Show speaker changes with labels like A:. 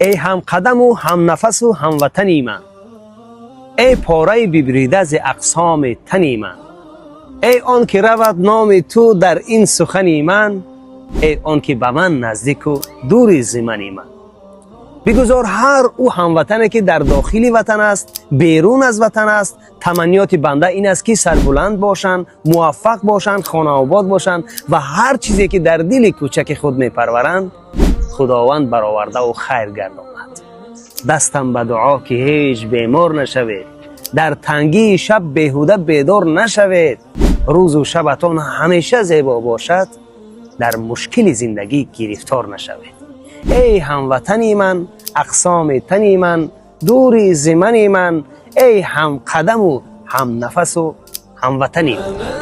A: Эй ҳамқадаму ҳамнафасу ҳамватани ман, эй пораи бибрида зи ақсоми тани ман, эй он ки равад номи ту дар ин сухани ман, эй он ки ба ман наздику дури зи мани ман. Бигузор ҳар ӯ ҳамватане, ки дар дохили ватан аст, берун аз ватан аст, таманниёти банда ин аст, ки сарбуланд бошанд, муваффақ бошанд, хонаобод бошанд ва ҳар чизе, ки дар дили кӯчаки худ мепарваранд, Худованд баровардаву хайр гардонад. Дастам ба дуо, ки ҳеҷ бемор нашавед, дар тангии шаб беҳуда бедор нашавед, рӯзу шабатон ҳамеша зебо бошад, дар мушкили зиндагӣ гирифтор нашавед. Эй ҳамватани ман, ақсоми тани ман, дури зи мани ман, эй ҳамқадаму ҳамнафасу ҳамватани ман.